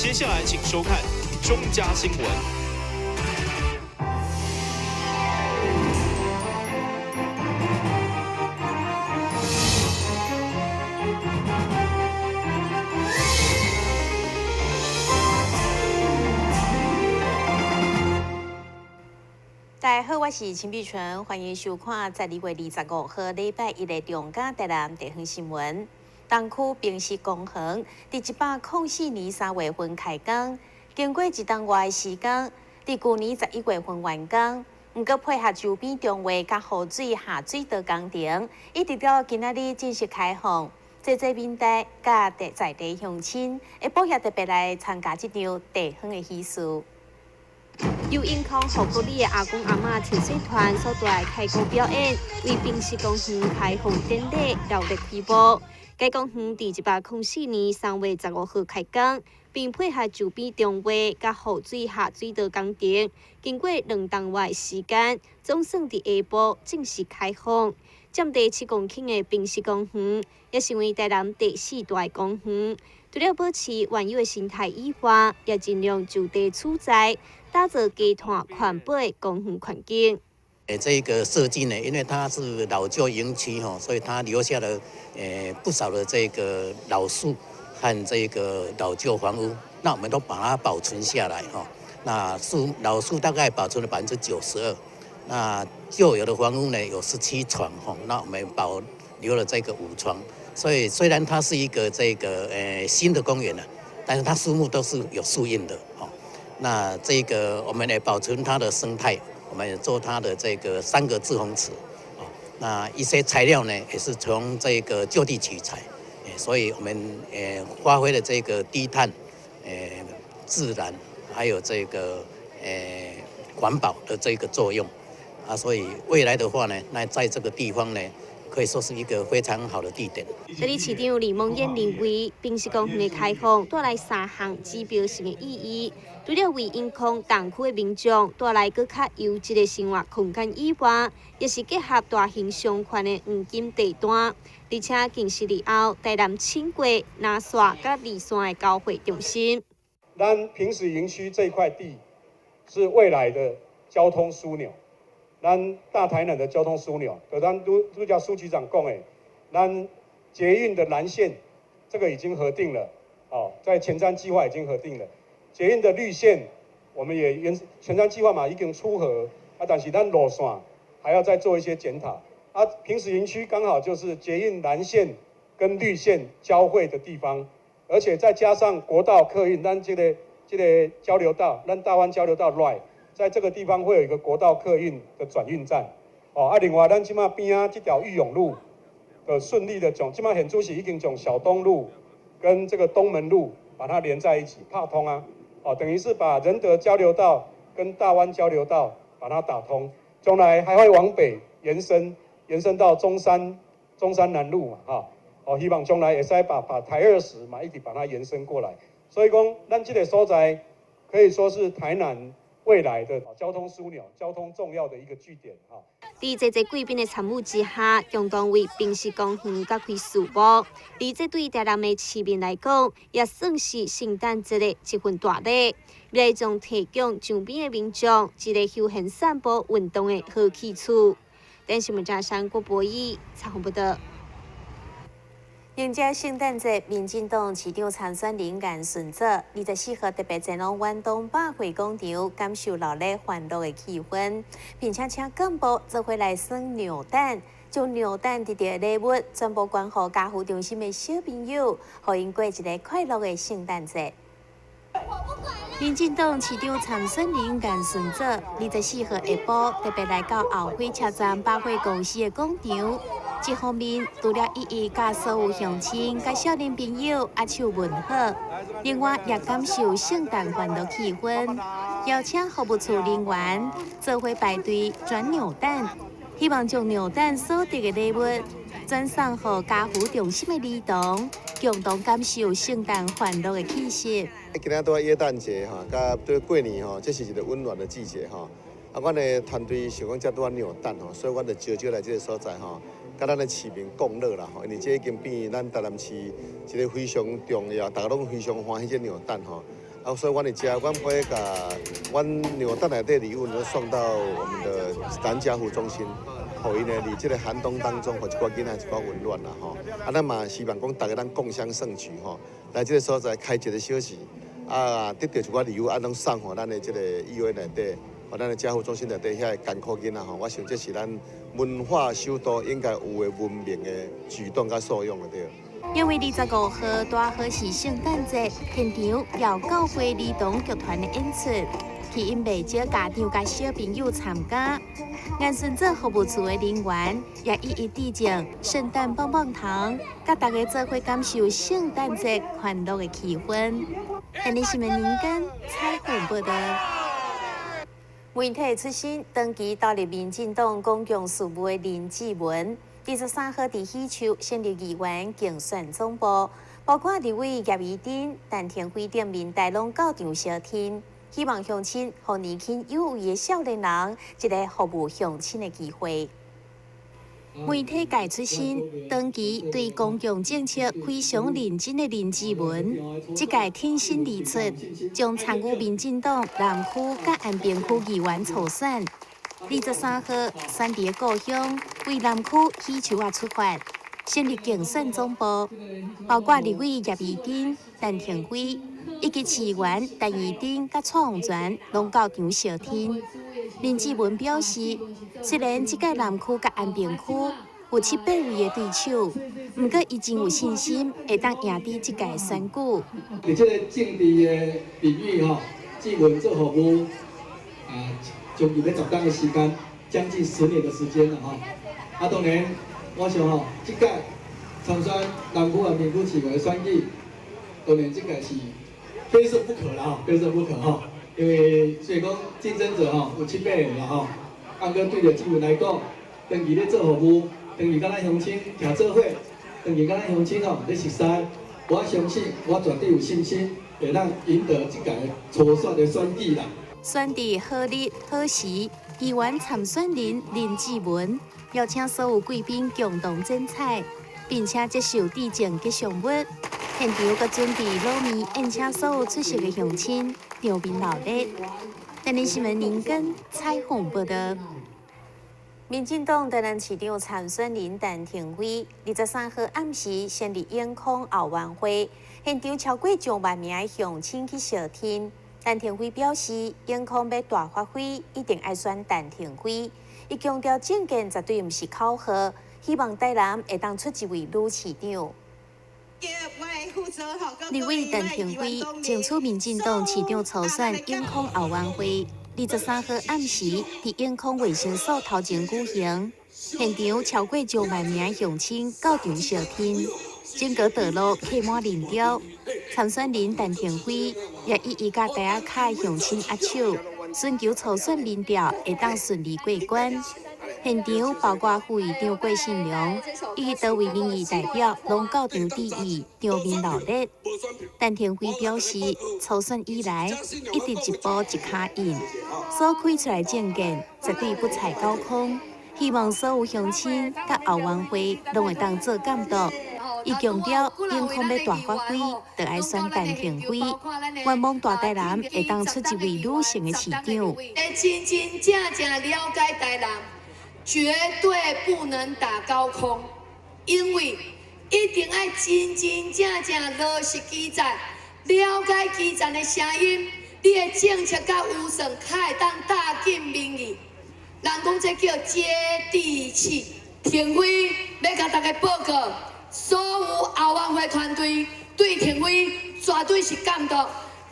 接下來請收看中嘉新聞。大家好，我是陳碧純，歡迎收看12月25號禮拜一的中嘉台南地方新聞。東區爿石公園佇104年3月份開工，經過一冬外的時間，佇舊年11月份完工。毋過配合周邊重劃佮雨水下水道工程，一直到今仔日正式開放。濟濟民代佮在地鄉親，下晡也特別來參加這場地方的喜事。由永康和國里的阿公阿嬤潛水團所帶來開鼓表演，為爿石公園開放典禮熱烈開幕。該公園佇104年3月15號開工，並配合周邊重劃佮雨水下水道工程，經過2冬外時間，總算佇下晡正式開放。佔地7公頃的爿石公園，也成為台南第四大公園。除了保持原有的生態以外，也盡量就地取材，打造低碳環保的公園環境。這個設計呢，因為它是老舊營區吼，所以它留下了不少的這個老樹和這個老舊房屋，那我們都把它保存下來哈。那老樹大概保存了92%，那舊有的房屋呢有17幢吼，那我們保留了這個5幢。所以雖然它是一個這個新的公園呢，但是它樹木都是有樹蔭的吼。那這個我們來保存它的生態。我們做它的這個三個滯洪池，那一些材料呢也是從這個就地取材，所以我們發揮了這個低碳、自然，還有這個環保的這個作用，啊，所以未來的話呢，那在這個地方呢，可以說是一個非常好的地點。代理市長李孟諺認為，爿石公園的開放帶來三項指標性的意義，除了為永康東區的民眾帶來閣較優質的生活空間以外，也是結合大型商圈的黃金地段，而且更是日後台南輕軌南線佮二線的交匯中心。咱爿石營區這塊地是未來的交通樞紐。咱大台南的交通樞紐，就咱拄拄才蘇局長講的，咱捷運的藍線，這個已經核定了，哦，在前瞻計劃已經核定了。捷運的綠線，我們也原前瞻計劃嘛已經初核，啊，但是咱路線還要再做一些檢討。啊，爿石營區剛好就是捷運藍線跟綠線交匯的地方，而且再加上國道客運，咱這個交流道，咱大灣交流道來。在這個地方會有一個國道客運的轉運站，哦，啊，另外咱這馬邊仔這條裕永路的順利的將，這馬現主是已經將小東路跟這個東門路把它連在一起，拍通啊，哦，等於是把仁德交流道跟大灣交流道把它打通，將來還會往北延伸，延伸到中山南路嘛，哈，哦，希望將來會使把台20嘛一起把它延伸過來，所以講咱這個所在可以說是台南未來的交通樞紐、交通重要的一個據點。哈，佇濟濟貴賓的參與之下，共同為爿石公園揭開序幕。而這對台南的市民來講，也算是聖誕節的一份大禮。未來將提供周邊的民眾一個休閒散步、運動的好去處。電視記者山郭博義採訪報導。迎接聖誕節，民進黨市長參選人顏順祖24號特別前往遠東百貨廣場，感受熱鬧歡樂的氣氛，並且請幹部做伙來耍扭蛋，將扭蛋得著的禮物全部捐予家扶中心的小朋友，予𪜶過一个快樂的聖誕節。民進黨市長參選人顏順祖24號下晡特別來到後火車站百貨公司的廣場。一方面，除了一一佮所有鄉親佮少年朋友握手問好，另外也感受聖誕歡樂氣氛，邀請服務處人員做伙排隊轉扭蛋，希望將扭蛋所得的禮物轉送予家扶中心的兒童，共同感受聖誕歡樂的氣息。今仔拄仔耶誕節吼，佮對過年吼，這是一個溫暖的季節吼。啊，阮的團隊想講遮拄仔扭蛋吼，所以阮就招招來這個所在吼，佮咱的市民共樂啦吼。因為這已經變咱台南市一個非常重要，大家攏非常歡喜這扭蛋吼。啊，所以阮佇遮，阮會共阮扭蛋內底禮物都送到我們的南家福中心，予𪜶呢佇這個寒冬當中，予一寡囡仔一寡溫暖啦吼。啊，咱嘛希望講大家咱共襄盛舉吼，來這個所在開一個小時，啊，得著一寡禮物，啊，攏送予咱的這個醫院內底，予咱的家福中心內底遐個艱苦囡仔吼。我想這是咱文化首都應該有的文明的舉動佮素養的對。因為25號拄好是聖誕節，現場有教會兒童劇團的演出，吸引袂少家長佮小朋友參加。顏順做服務處的人員也一一遞贈聖誕棒棒糖，佮大家做伙感受聖誕節歡樂的氣氛。印尼新聞林根採訪報道。媒體出身，長期投入民進黨公共事務的林志文，23號佇喜樹成立議員競選總部，包括立委葉宜津、陳庭飛等民代攏到場相挺，希望鄉親予年輕有為的少年人一个服務鄉親的機會。媒體界出身，長期對公共政策非常認真的林志文，這屆挺身而出，將參與民進黨南區佮安平區議員初選。23號選佇故鄉，為南區喜樹仔出發，成立競選總部，包括立委葉宜津、陳庭飛以及市議員陳怡丁佮蔡旺全，攏到場相挺。林志文表示，雖然這屆南區佮安平區有七八位的對手，毋過伊真有信心會當贏佇這屆選舉。佇這個政治的領域吼，志文做服務啊，將近欲10冬的時間，將近10年的時間了吼。啊，當然，我想吼，這屆參選南區安平區市議員的選舉，當然這屆是非勝不可啦吼，非勝不可吼。因為雖然講競爭者吼有七八个啦吼，啊，毋過對著志文來講，長期咧做服務，長期佮咱鄉親徛做伙，長期佮咱鄉親吼咧熟似，我相信我絕對有信心會當贏得這屆初選的選舉啦。選佇好日好時，議員參選人林志文邀請所有貴賓共同剪彩，並且接受致贈吉祥物。現場閣準備滷麵宴請所有出席的鄉親，場面鬧熱。台南新聞林根採訪報道。民進黨台南市長參選人陳庭飛，23號暗時成立永康後援會，現場超過上萬名的鄉親去相挺。陳庭飛表示，永康欲大發揮，一定愛選陳庭飛。伊強調政見絕對毋是口號，希望台南會當出一位女市長。立委陳庭飛爭取民進黨市長初選永康後援會，23號暗時佇永康衛生所頭前舉行，現場超過上萬名鄉親到場相挺，整個道路客滿人潮。參選人陳庭飛也一一佮台仔跤鄉親握手，尋求初選民調會當順利過關。現場包括副議長郭信良以及多位民意代表攏到場致意，場面鬧熱。陳庭飛表示，初選以來一直一步一跤印，所開出來政見絕對不踩高空，希望所有鄉親佮後援會攏會當做監督。伊強調，永康欲大發揮，就愛選陳庭飛，願望大台南會當出一位女性的市長。真真正正了解台南，絕對不能打高空，因為一定愛真真正正落實基層，了解基層的聲音，你的政策佮預算較會當貼緊民意。人講這叫接地氣。庭飛欲共大家報告，所有後援會團隊對庭飛絕對是監督。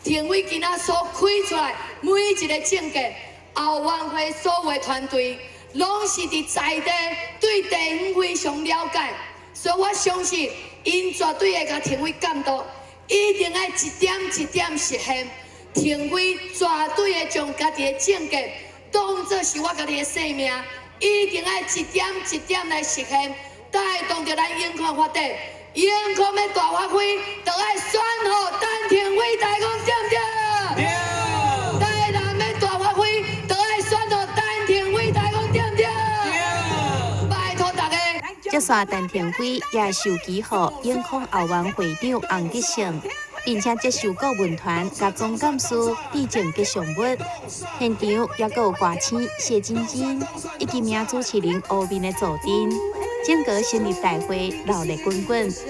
庭飛今仔所開出來每一个政見，後援會所有的團隊攏是佇在地對地方非常了解，所以我相信𪜶絕對會共庭飛監督，一定愛一點一點實現。庭飛絕對會將家己的政見當作是我家己的生命，一定愛一點一點來實現，帶動著咱永康發展。永康欲大發揮，就愛選予陳庭飛，大家講對毋對？對。台南欲大發揮，就愛選予陳庭飛，大家講對毋對？對。拜託大家。接續陳庭飛也授旗予永康後援會長洪德勝，並且接受顧問團佮總幹事致贈吉祥物。現場猶閣有歌星謝晶晶以及名主持人歐明的助陣，整個成立大會熱鬧滾滾。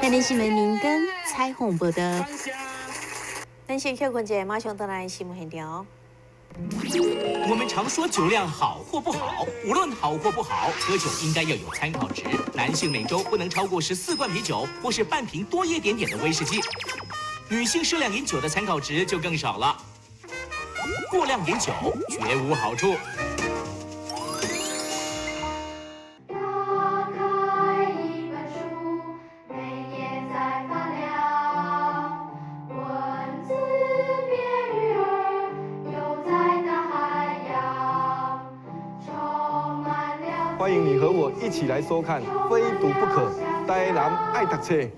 台南新聞林根採訪報導。咱先休困一下，馬上轉來新聞現場。我們常說酒量好或不好，無論好或不好，喝酒應該要有參考值。男性每週不能超過14罐啤酒，或是半瓶多一點點的威士忌。女性適量飲酒的參考值就更少了。過量飲酒絕無好處。打開一本書，每頁在發亮，文字變魚兒，游在大海洋，充滿了。歡迎你和我一起來收看《非讀不可》，台南愛讀冊。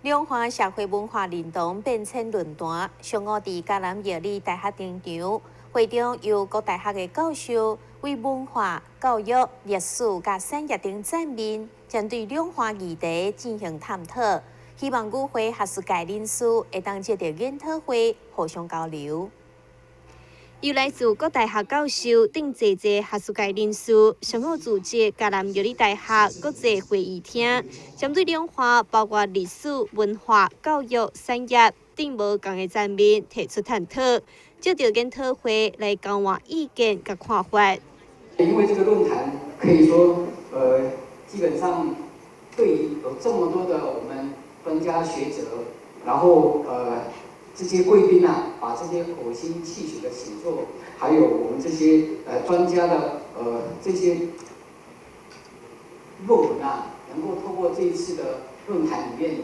兩岸社會文化認同變遷論壇上午佇嘉南藥理大學登場，會中由各大學的教授為文化、教育、歷史佮產業等層面，針對兩岸議題進行探討，希望與會學術界人士會當藉著研討會互相交流。由來自各大學教授等濟濟學術界人士，上午組織嘉南藥理大學國際會議廳，針對兩岸包括歷史、文化、教育、產業等無仝的層面提出探討，藉著研討會來交換意見佮看法。因為這個論壇可以說，基本上對於有這麼多的我們專家學者，然後這些貴賓啊，把這些嘔心瀝血的寫作，還有我們這些專家的這些論文啊，能夠透過這一次的論壇裡面，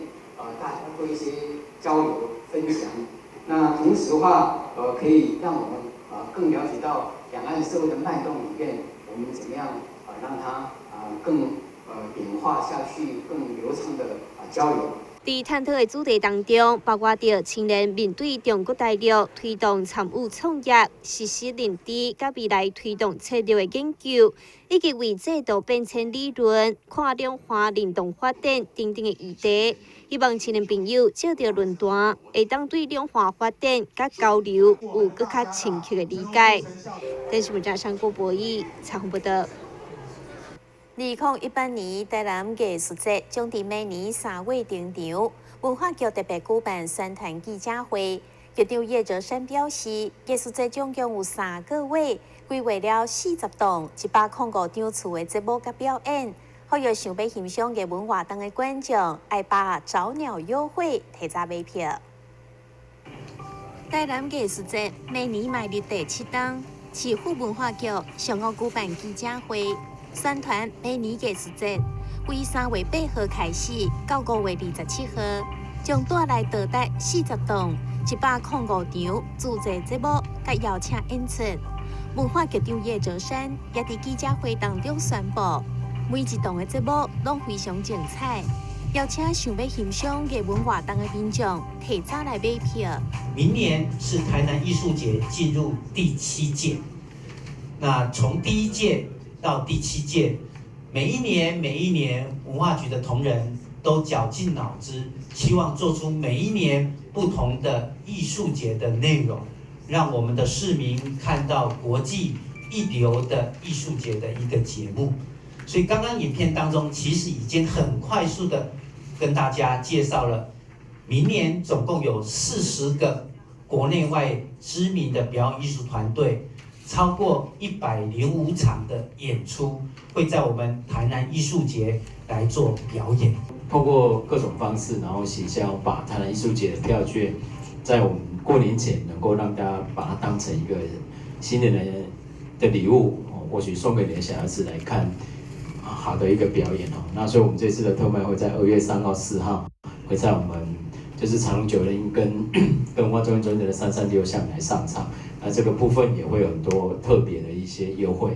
大家做一些交流分享。那同時的話，可以讓我們更了解到兩岸社會的脈動裡面，我們怎麼樣讓它更演化下去，更流暢的交流。佇探討的主題當中，包括著青年面對中國大陸推動參與創業、實施認知、佮未來推動策略的研究，以及為制度變遷理論、看兩岸認同發展等等的議題。希望青年朋友藉著論壇，會當對兩岸發展佮交流有閣較深刻的理解。電視記者郭博義採訪報導。2018年台南藝術節將佇明年3月登場，文化局特別舉辦宣傳記者會。局長葉哲山表示，藝術節總共有3個月，規劃了40檔105場次的節目佮表演，呼籲想欲欣賞藝文活動的觀眾，愛把握早鳥優惠提早買票。台南藝術節明年邁入第7冬，市府文化局上午舉辦記者會。宣傳明年藝術節，為3月8號開始到5月27號，將帶來多達40檔105場自製節目，佮邀請演出。文化局長葉哲山也佇記者會當中宣布，每一檔的節目攏非常精彩，邀請想欲欣賞藝文活動的民眾提早來買票。明年是台南藝術節進入第7屆，那從第1屆到第7屆，每一年每一年，文化局的同仁都絞盡腦汁，希望做出每一年不同的藝術節的內容，讓我們的市民看到國際一流的藝術節的一個節目。所以剛剛影片當中，其實已經很快速的跟大家介紹了，明年總共有40個國內外知名的表演藝術團隊。超過105場的演出會在我們台南藝術節來做表演。透過各種方式，然後行銷，把台南藝術節的票券，在我們過年前能夠讓大家把它當成一個新年的禮物，或許送給你的小孩子來看好的一個表演哦。那所以我們這次的特賣會在2月3號、4號，會在我們就是長隆酒店跟文化中心的336巷來上場。那這個部分也會有很多特別的一些優惠。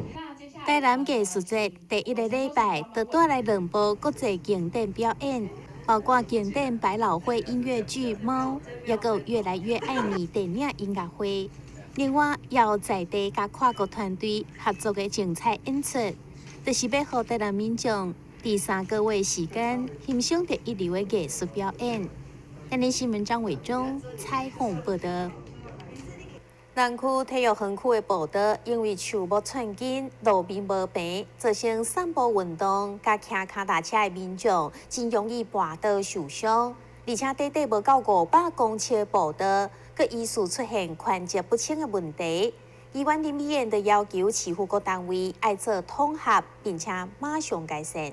台南藝術節第一個禮拜，就帶來兩部國際經典表演。包括經典百老匯音樂劇《貓》，抑閣越來越愛你電影音樂會。另外，也有在地佮跨國團隊合作的精彩演出，就是欲予台南民眾佇3個月時間欣賞著一流的藝術表演。台南新聞張偉忠採訪報道。南區體育園區的步道因為樹木串根、路面無平，造成散步運動佮騎跤踏車的民眾真容易跋倒受傷，而且短短無夠500公尺的步道，閣疑似出現權責不清的問題。議員林美燕就要求市府各單位愛做統合，並且馬上改善。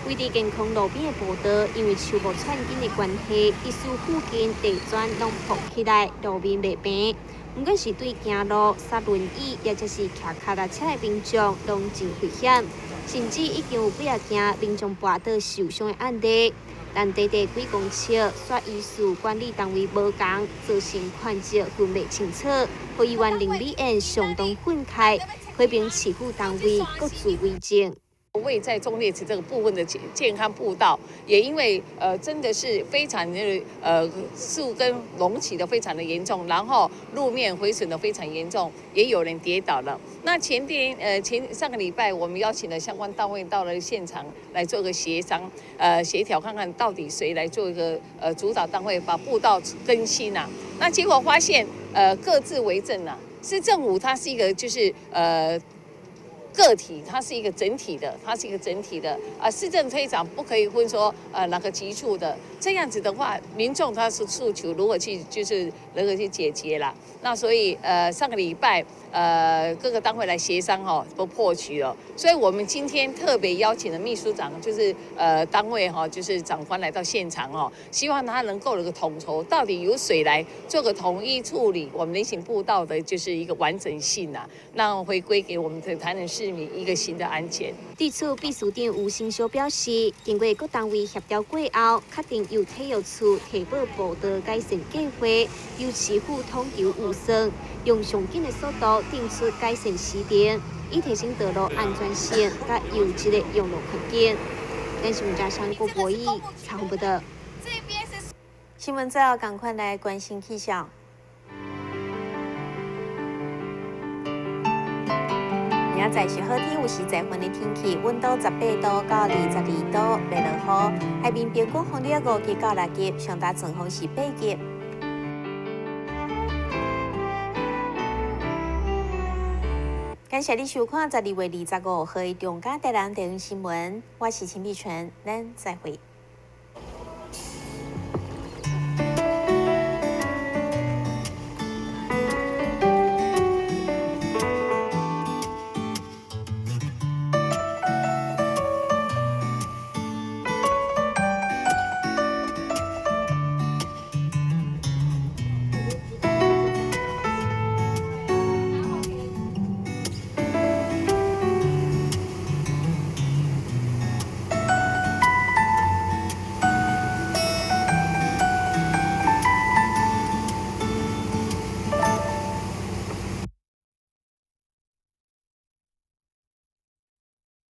位佇健康路邊的步道，因為樹木串根的關係，一處附近地磚攏浮起來，路面袂平。毋管是對行路、駛輪椅，抑者是騎跤踏車的民眾，攏真危險。甚至已經有幾仔件民眾跋倒受傷的案例。但短短幾公尺，煞疑似管理單位無仝，造成權責分袂清楚，予議員林美燕相當憤慨，批評市府單位各自為政。位在忠烈祠這個部分的健康步道，也因為真的是非常的樹根隆起的非常的嚴重，然後路面毀損的非常嚴重，也有人跌倒了。那前天前上個禮拜，我們邀請了相關單位到了現場來做個協商，協調看看到底誰來做一個主導單位，把步道更新啊。那結果發現各自為政啊，市政府它是一個就是個體，它是一個整體的，它是一個整體的啊。市政推展不可以分說哪個局處的，這樣子的話，民眾他是訴求如何去就是如何去解決啦。那所以上個禮拜各個單位來協商哈，都破局了。所以我們今天特別邀請了秘書長，就是單位哈，就是長官來到現場哦，希望他能夠有個統籌，到底由誰來做個統一處理我們人行步道的，就是一個完整性啊，那回歸給我們的台南市民一個新的安全。對此，秘書長吳新修表示，經過各單位協調過後，確定由體育處提報步道改善計劃，由市府統籌預算，用上緊的速度定出改善時程，以提升道路安全性佮優質的用路環境。電視記者張國博義採訪報道。新聞最後，趕快來關心氣象。明仔載是好天，有時在雲的天氣，溫度18度到22度，袂落雨。海面平均風力5級到6級，上大陣風是8級。感謝你收看12月25號的中嘉台南電視新聞，我是陳美純，咱再會。